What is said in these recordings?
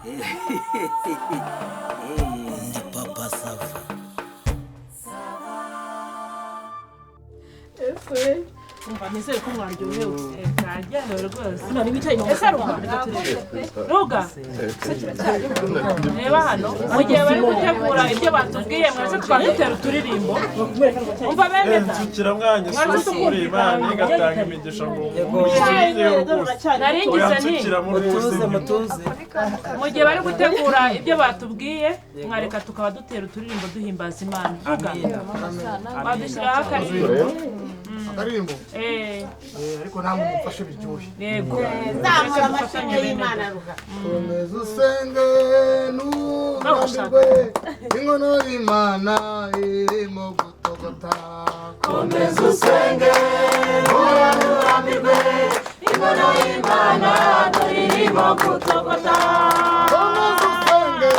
Ndi Papa Sava. Ese Umva, nizere ko mwaryohewe. Mwaryohewe rwose. None wicaye inyuma. Ese Ruga, Ruga, reba hano mu gihe bari gutegura ibyo batubwiye, mwese tukaba dutera uturirimbo. Umva bene da. Nsukira mwanya. Mwari Sukura Imana igatanga imigisha ngo umugisha rwose. Nari ngize nti Oyansukiramo rwose. Mutuze, mutuze. Mu gihe bari gutegura ibyo batubwiye, mwareka tukaba dutera uturirimbo duhimbaza Imana. Ruga, badushyiraho akaririmbo. Akaririmbo? Eh. Eh, ariko namwe mumfashe biryoshye. Yego. Zamura amashimwe y'Imana, Ruga. Komeza usenge nturambirwe, inkono y'Imana irimo gutogota. Komeza usenge nturambirwe, inkono y'Imana irimo gutogota. Komeza usenge.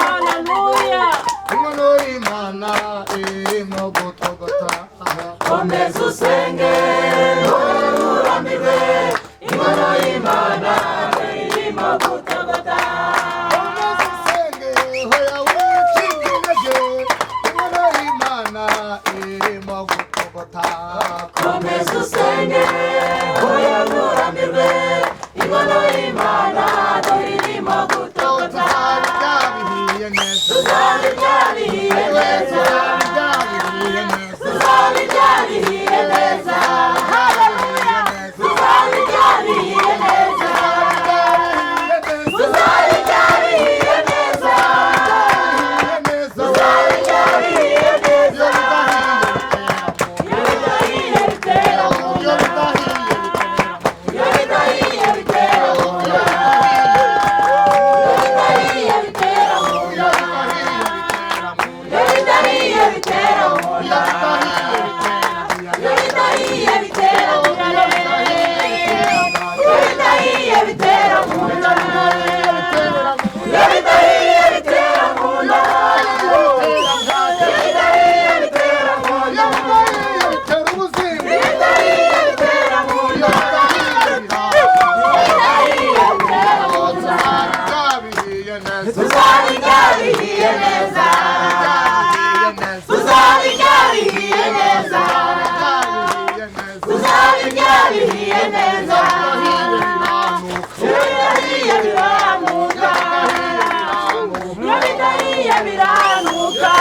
Haleluya. Inkono y'Imana irimo gutogota. Komeza usenge nturambirwe, inkono y'Imana irimo gutogota. Komeza usenge, hoya wicike intege, inkono y'Imana irimo gutogota. Komeza usenge hoya nturambirwe, inkono y'Imana irimo gutogota. Tuzabirya bihiye neza. Tuzabirya bihiye neza. Tuzabirya bihiye neza. Tuzabirya bihiye neza. Tuzabirya bihiye neza. Tuzabirya bihiye neza. Tuzabirya bihiye neza. Iyo bidahiye bitera mu nda. Iyo bidahiye bitera mu nda. Iyo bidahiye bitera mu nda. Iyo bidahiye bitera mu nda. Iyo bidahiye bitera mu nda. Iyo bidahiye bitera mu nda. Iyo bidahiye bitera mu nda. Iyo bidahiye bitera mu nda. Iyo bidahiye bitera mu nda. Iyo bidahiye bitera mu nda. Tuzabirya bihiye neza. Tuzabirya bihiye neza. Tuzabirya bihiye neza. Iyo bidahiye biranuka. Iyo bidahiye biranuka.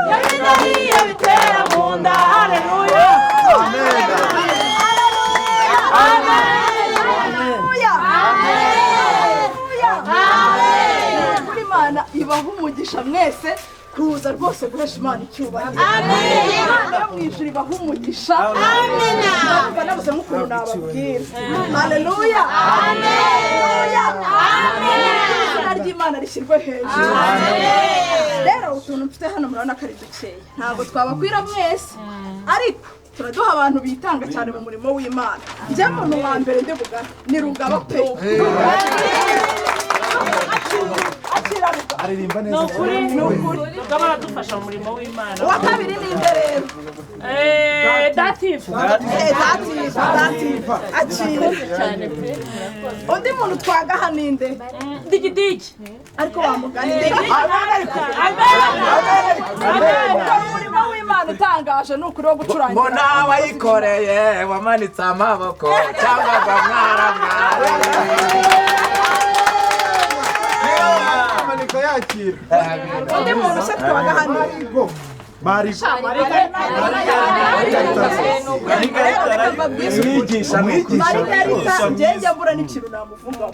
Iyo bidahiye bitera mu nda. Haleluya. Haleluya. Haleluya. Kuri Imana ibaha umugisha mwese kuza rwose guhesha Imana icyubahiro. Imana yo mu ijuru ibaha umugisha. Ndumva nabuze nk'ukuntu nababwira. Haleluya. Haleluya. Izina ry'Imana rishyirwe hejuru. Rero utuntu mfite hano murabona ko ari dukeya. Ntabwo twabakwira mwese, ariko turaduha abantu bitanga cyane mu murimo w'Imana. Njye muntu wa mbere ndi bugana ni Rugaba pe. Akira Rugaba. Aririmba Ni neza. ukuri. Ni ukuri. Rugaba aradufasha mu murimo w'Imana. Uwa kabiri ni nde rero? Dative. Eh, Dative, Dative. Akira. Cyane pe. Undi muntu twagaha ni nde? Digidigi. Ariko wamugani ukora umurimo w'Imana utangaje, ni ukuri wo gucurangira. Ngo nawe ayikoreye wamanitse amaboko cyangwa ngo mwaramwara. Amanika yakira. Undi muntu se twagaha ni Marigo. Rero reka mbabwize ukuri. Umwigisha. Marigarita njye njya mbura n'ikintu namuvugaho,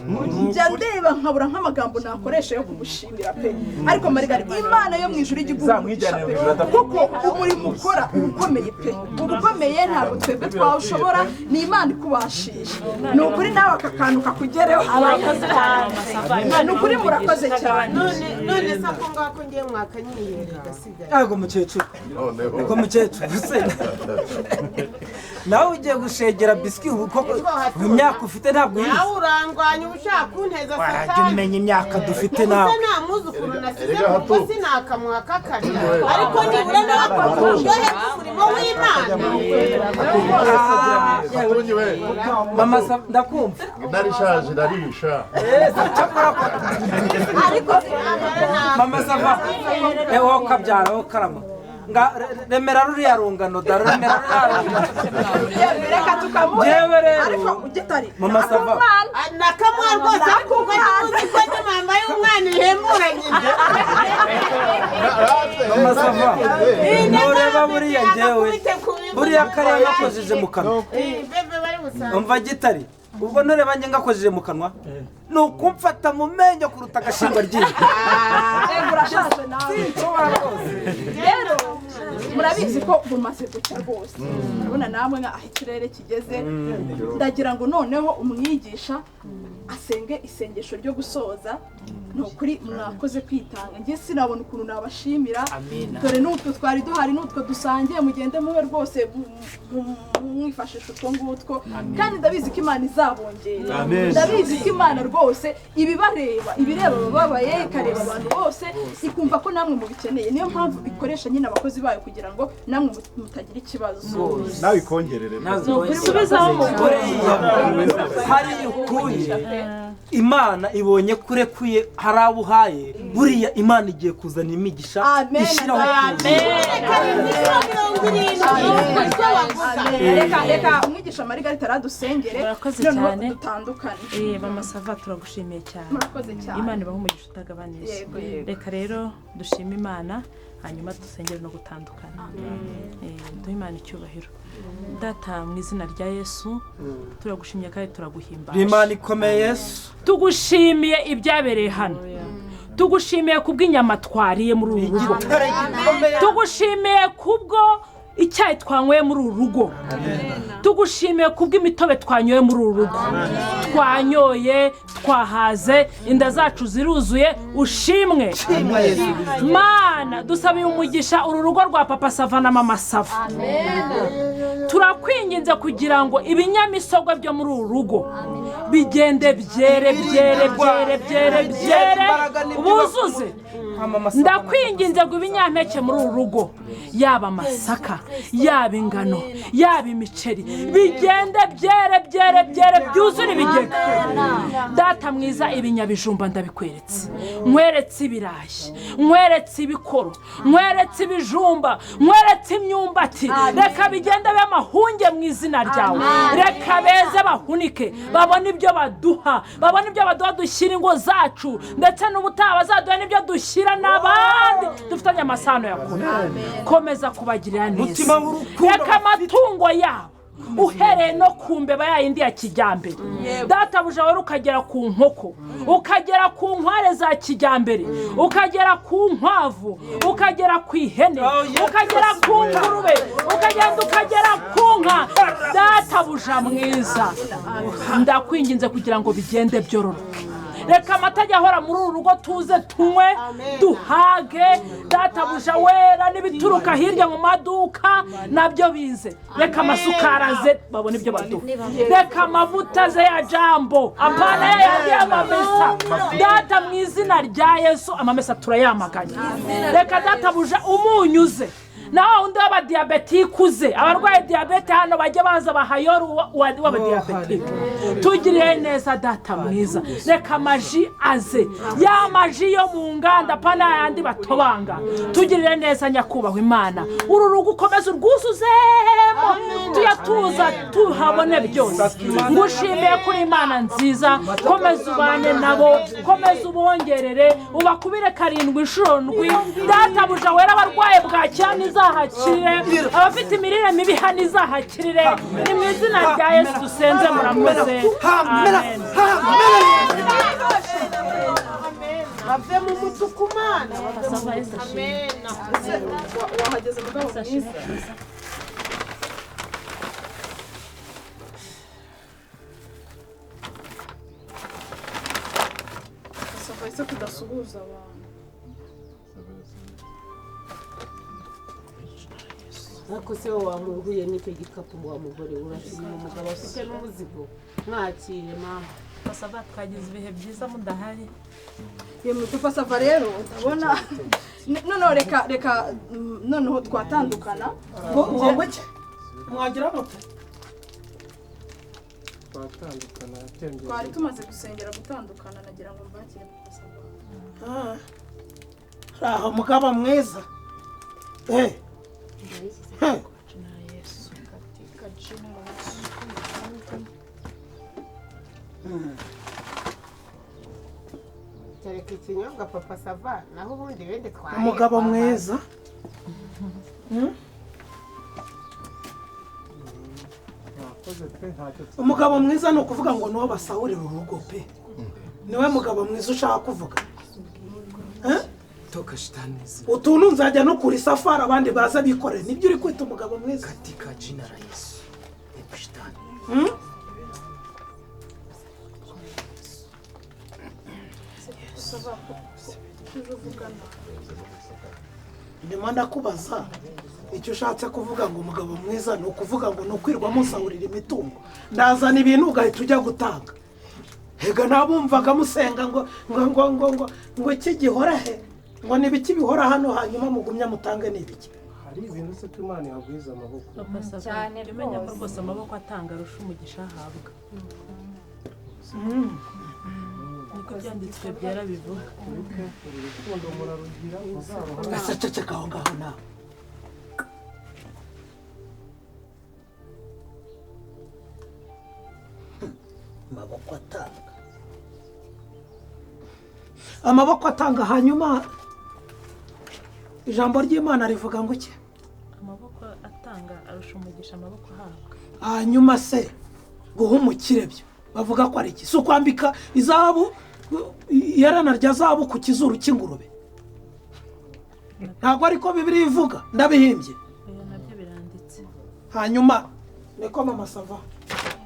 njya ndeba nkabura nk'amagambo nakoresha yo kumushimira pe. Ariko Marigarita, Imana yo mu ijuru ijya iguha umugisha pe, kuko umurimo ukora uba ukomeye pe, uba ukomeye, ntabwo twebwe twawushobora, ni Imana ikubashisha. Ni ukuri nawe aka kantu kakugereho. Murakoze cyane, Masava. Ni ukuri murakoze cyane. None se ako ngako ngiye mwakanyihera gasigaye? Ntabwo mukecuru. Mukecuru, niko mukecuru se nawe ugiye gushegera biswi ubu koko mu myaka ufite ntabwo uyizi. Nawe urangwanya ushaka kunteza satani. Wajya umenya imyaka dufite nawe. Nta mwuzukuru nasize kuko sinakamuha kakarya, ariko nibura nawe uburyohe bw'umurimo w'Imana. Mama ndakumva. Narishaje narisha. Ariko mama sava ewo kabyara wo karama. Nga remera ruriya rungano da remera ruriya rungano. Reka tukamuhe. Ariko ugitari. Mama sava. Nakamuha rwose kuko tuzi ko ni mama y'umwana ihembura nyina. Mama sava. Nureba buriya njyewe. Buriya kariya nakojeje mu kanwa. Umva gitari. Ubwo nureba njye ngakojeje mu kanwa. Ni ukumfata mu menyo kuruta agashingwa ry'inka. Urashaje nawe. Rero murabizi ko bumaze gucya rwose. Urabona namwe aho ikirere kigeze. Ndagira ngo noneho umwigisha asenge isengesho ryo gusoza. Ni ukuri mwakoze kwitanga. Njye sinabona ukuntu nabashimira. Dore n'utwo twari duhari n'utwo dusangiye mugende mube rwose mwifashisha utwo ngutwo. Kandi ndabizi ko Imana izabongera. Ndabizi ko Imana rwose ibibareba, ibireba abababaye, ikareba abantu bose, ikumva ko namwe mubikeneye. Niyo mpamvu ikoresha nyine abakozi bayo kugira ngo namwe mutagira ikibazo. Nawe ikongerere. Subizaho umugore. Hari ukuye. Imana ibonye kurekuye harabuhaye, buriya Imana igiye kuzana imigisha ishyiraho. Reka umwigisha Margarita aradusengere noneho dutandukane. Mama Sava turagushimiye cyane. Murakoze cyane. Imana ibahe umugisha utagabanije. Reka rero dushime Imana hanyuma dusengere no gutandukana. Duhe Imana icyubahiro. Data mu izina rya Yesu turagushimiye kandi turaguhimbaje. Imana ikomeye Yesu. Tugushimiye ibyabereye hano. Tugushimiye kubw'inyama twariye muri uru rugo. Tugushimiye kubwo icyayi twanyweye muri uru rugo. Tugushimiye kubw'imitobe twanyoye muri uru rugo. Twanyoye, twahaze, inda zacu ziruzuye, ushimwe. Mana dusabiye umugisha uru rugo rwa Papa Sava na Mama Sava. Turakwinginze kugira ngo ibinyamisogwe byo muri uru rugo bigende byere byere byere byere byere buzuze. Ndakwinginze ngo ibinyampeke muri uru rugo yaba amasaka, yaba ingano, yaba imiceri, bigende byere byere byere byuzure ibigega. Data mwiza ibinyabijumba ndabikweretse. Nkweretse ibirayi, nkweretse ibikoro, nkweretse ibijumba, nkweretse imyumbati. Reka bigende b'amahunge mu izina ryawe. Reka beze bahunike, babone ibyo baduha, babone ibyo baduha dushyira ingo zacu, ndetse n'ubutaha bazaduha n'ibyo dushyira n'abandi dufitanye amasano ya kure. Komeza kubagirira neza. Reka amatungo yabo uhereye no ku mbeba yayindi ya kijyambere, databuja wari ukagera ku nkoko, ukagera ku nkware za kijyambere, ukagera ku nkwavu, ukagera ku ihene, ukagera ku ngurube, ukagenda ukagera ku nka. Databuja mwiza ndakwinginze kugira ngo bigende byororoke. Reka amata ajya ahora muri uru rugo tuze tunywe duhage. Databuja wera n'ibituruka hirya mu maduka nabyo bize. Reka amasukari aze babone ibyo baduha. Reka amavuta aze ya jambo, apana yayandi y'amamesa. Data mu izina rya Yesu amamesa turayamaganye. Reka databuja umunyuze naho undi w'abadiyabetike uze, abarwaye diyabete hano bajya baza bahayora w'abadiyabetike. Tugirire neza data mwiza. Reka amaji aze, ya maji yo mu nganda pana yandi batobanga. Tugirire neza nyakubahwa Imana. Uru rugo ukomeze urwuzuzemo, tuyatuza tuhabone byose. Ngushimiye kuri Imana nziza. Komeza ubane nabo, komeza ubongerere, ubakubire 7 inshuro 7. Databuja wera abarwaye bwakira nizahakirire, abafite imirire mibi hano izahakirire. Ni mu izina rya Yesu dusenze, murakoze. Amen. Bave mu mutuku Mana. Amen. Wahageze mugabo mwiza. Sava ese kudasuhuza abantu. Ariko se wowe wamuhuye n'icyo gikapu wa mugore urashima umugabo afite n'umuzigo mwakire mama. Papa twagize ibihe byiza mudahari. Yemwe Papa Sava rero ndabona noneho reka noneho twatandukana. Ngo iki? Mwagira mute? Twatandukana. Twari tumaze gusengera gutandukana nagira ngo mbakire Papa Sava. Raho mugabo mwiza. Kereka ikinyobwa Papa Sava naho ubundi bende twaye. Umugabo mwiza. Umugabo mwiza ni ukuvuga ngo niwo basahurira urugo pe. Niwe mugabo mwiza ushaka kuvuga. Toka shitani. Utuntu nzajya no kuri safari abandi baza bikorera nibyo uri kwita umugabo mwiza. Katika jina la Yesu. Shitani. Ndimo ndakubaza icyo ushatse kuvuga ngo umugabo mwiza ni ukuvuga ngo ni ukwirwa musahurira imitungo. Ndazana ibintu ugahita ujya gutanga. Hega nabumvaga musenga ngo ngo ngo ngo ngo ngo iki gihora he ngo nibiki bihora hano hanyuma mugumya mutange nibiki. Hari ibintu se ko Imana yagwiza amaboko cyane umenya ko rwose amaboko atanga arusha umugisha ahabwa. Niko byanditswe byera bivuga. Gasaceceka aho ngaho nawe. Amaboko atanga. Amaboko atanga hanyuma ijambo ry'Imana rivuga ngo iki? Amaboko atanga arusha umugisha amaboko ahabwa. Hanyuma se guha umukire byo bavuga ko ari iki? Si ukwambika izahabu iherena rya zahabu ku kizuru cy'ingurube. Ntabwo ariko Bibiliya ivuga ndabihimbye. Nabyo biranditse. Hanyuma niko Mama Sava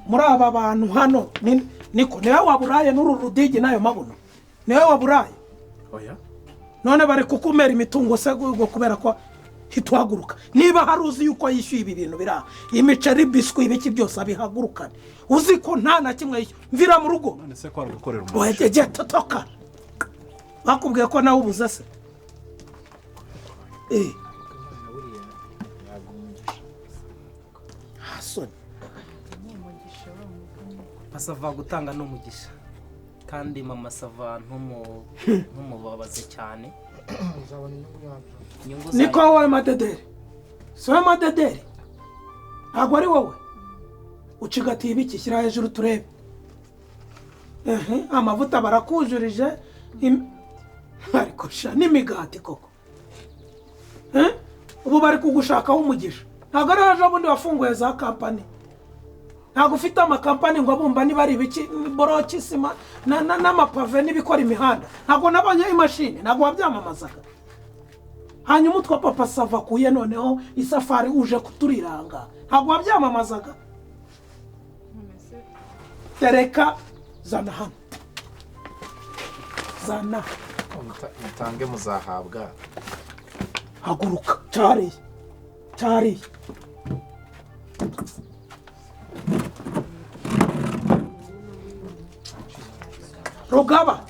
muri aba bantu hano niko niwe waburaye n'uru rudigi nayo mabuno. Niwe waburaye? Oya. None bari kukumera imitungo se ngo kubera ko hituhaguruka. Niba hari uzi yuko yishyuye ibi bintu bira imiceri biswi ibiki byose abihagurukane. Uzi ko nta na kimwe yishyuye. Mvira mu rugo. None se ko ari gukorera umuntu. Oya jye totoka. Bakubwiye ko nawe ubuze se. Hasoni. Papa Sava gutanga n'umugisha. Kandi Mama Sava ntumubabaze cyane. Niko wowe madederi. Si wowe madederi. Ntabwo ari wowe. Ucigatiye ibiki shyira hejuru turebe. Amavuta barakujurije ariko sha n'imigati koko. Ubu bari kugushakaho umugisha. Ntabwo ari ejo bundi wafunguye za kampani. Ntabwo ufite amakampani ngo abumba niba ari ibiki boroki sima n'amapave n'ibikora imihanda. Ntabwo nabonye imashini, ntabwo wabyamamazaga. Hanyuma utwa Papa Sava kuye noneho isafari uje kuturiranga. Ntabwo wabyamamazaga. Tereka zana hano. Zana. Mutange muzahabwa. Haguruka cyari. Cyari. Rugaba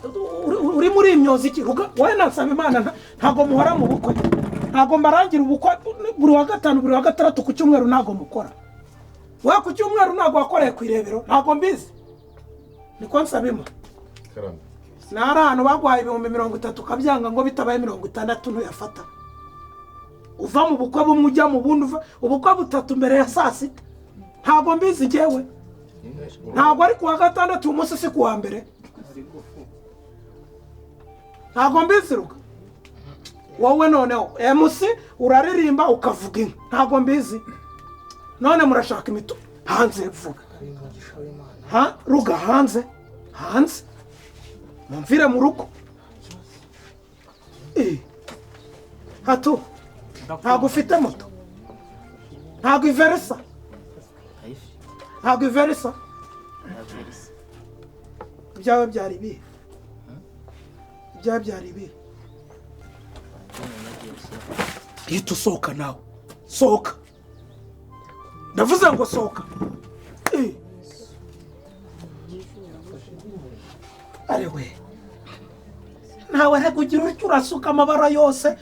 uri muri imyozi iki ruga wowe nasaba Imana ntago muhora mu bukwe. Ntago mbarangira ubukwe buri wa gatanu buri wa gatandatu ku cyumweru ntago mukora. Wowe ku cyumweru ntago wakoreye ku irebero ntago mbizi. Niko nsaba Imana. Nari ahantu bagwaye 30,000 kabyanga ngo bitabaye 60 ntuyafata. Uva mu bukwe bumwe ujya mu bundi uva ubukwe butatu mbere ya saa sita. Ntago mbizi njyewe. Ntago ari kuwa gatandatu umunsi si kuwa mbere. Ntago mbizi ruga. Wowe noneho MC uraririmba ukavuga inka. Ntago mbizi. None murashaka imito hanze vuga. Ha ruga hanze. Hanze. Mumvire mu rugo. Hato. Ntago ufite moto. Ntago iversa. Ntago iversa. Ibyawe byari ibihe? Ibyawe byari ibihe? Ihita usohoka nawe. Sohoka. Ndavuze ngo sohoka. Ari we ntawe arekugira utyo, urasuka amabara yose,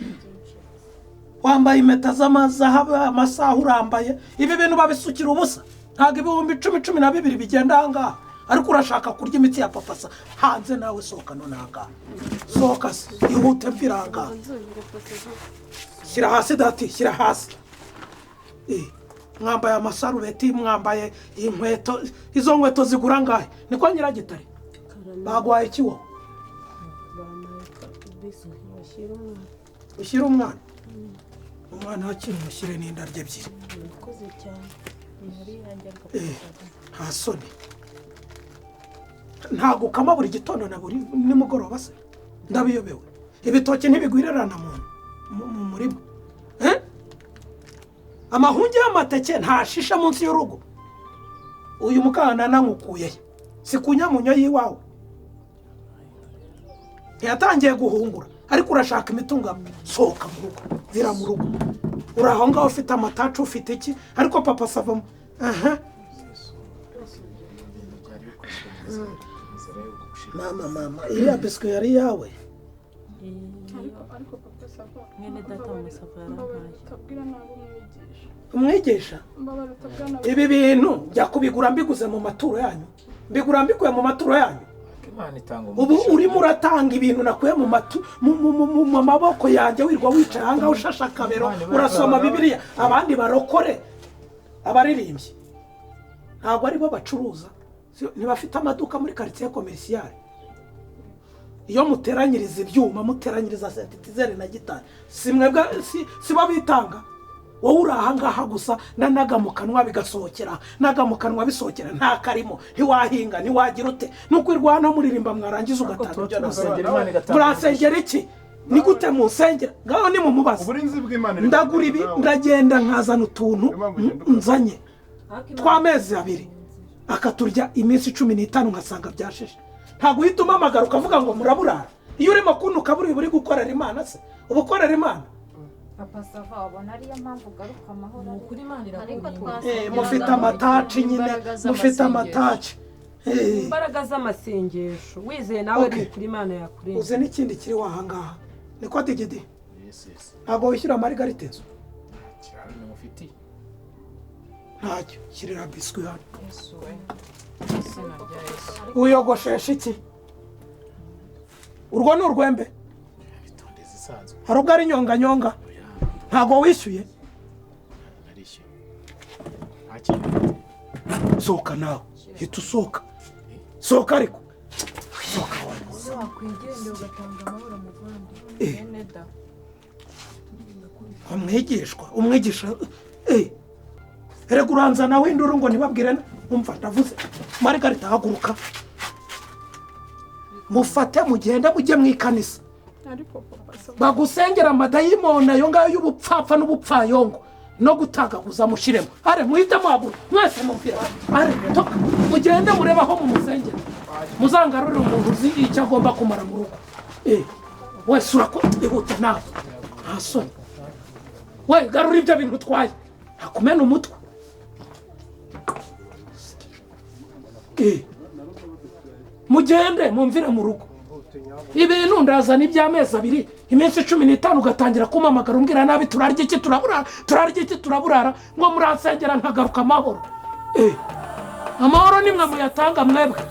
wambaye impeta z'amazahabu, amasaha urambaye, ibi bintu babisukira ubusa. Ntabwo 10,000 12,000 bigenda ahangaha, ariko urashaka kurya imitsi ya papasa hanze. Nawe sohoka none ahangaha, sohoka se, ihute mvira ahangaha. Shyira hasi dati, shyira hasi. Mwambaye amasarubeti, mwambaye inkweto, izo nkweto zigura angahe? Niko Nyiragitare baguhaye iki wowe? Ushyira umwana, umwana akiri umushyire n'indaryo ebyiri. Nta soni, ntabwo ukama buri gitondo na buri nimugoroba se? Ndabiyobewe. Ibitoki ntibigwirirana mu murima. Amahunge y'amateke ntashisha munsi y'urugo. Uyu mukana nkukuye si ku nyamunyo y'iwawe, ntiyatangiye guhungura, ariko urashaka imitungo. Sohoka mu rugo, vira mu rugo. Uri aho ngaho ufite amatacu, ufite iki, ariko papa savamo. Aha mama, mama, iriya biswi yari iyawe. Ariko papa sava, mwene data Musafa yarampaye. Umwigisha ibi bintu njya kubigura mbiguze mu maturo yanyu, mbigura mbikuye mu maturo yanyu. Ubu urimo uratanga ibintu nakuye mu maboko yanjye, wirwa wicaye ahangaha ushashe akabero urasoma Bibiliya. Abandi barokore abaririmbyi ntabwo aribo bacuruza, ntibafite amaduka muri quartier commerciale. Iyo muteranyiriza ibyuma, muteranyiriza sentetizere na gitari, si mwebwe si bo bitanga. Wowe uri ahangaha gusa nanaga mu kanwa bigasohokera, naga mu kanwa bisohokera, nta karimo, ntiwahinga, ntiwagira ute, nuko irwana muririmba mwarangiza ugatanga ibyo nasengera. Murasengera iki? Ni gute munsengera? Ngaho ni mumubaze. Ndagura ibi, ndagenda nkazana utuntu nzanye tw'amezi 2, akaturya iminsi 15 ngasanga byashishe. Ntabwo uhita umpamagara ukavuga ngo muraburara. Iyo urimo kuntuka buri uri gukorera Imana se, uba ukorera Imana? Papa sava, wabona ariyo mpamvu ugaruka amahoro. Ariko mufite amataci nyine, mufite amataci. Imbaraga z'amasengesho wizeye nawe ni kuri Imana yakurenze. Uze n'ikindi kiri wahangaha niko digidi. Ntabwo wishyura Margarite inzu ntacyo, shyirira biswi hano. Uyogoshesha iki? Urwo ni urwembe, hari ubwo ari nyonganyonga. Ntabwo wishyuye. Sohoka nawe, hita usohoka, sohoka ariko sohoka. Umwigishwa, umwigisha erega uranza nawe induru ngo ntibabwire. Umva ndavuze, Margarita haguruka, mufate mugende mujye mu ikanisa bagusengera amadayimoni ayo ngayo y'ubupfapfa n'ubupfayongo no gutagaguza mushiremo. Are muhite muhaguruka mwese mumvira. Are toka mugende murebe aho mumusengera, muzangarurire umuntu uzi icyo agomba kumara mu rugo. Wese urako ihute nawe, nta soni. We garura ibyo bintu utwaye, ntakumena umutwe. Mugende mumvire mu rugo. Ibintu ndazana iby'amezi 2, iminsi 15 ugatangira kumpamagara umbwira nabi, turarya iki turaburara, turarya iki turaburara, ngo muransengera nkagaruka amahoro. Amahoro nimwe muyatanga mwebwe.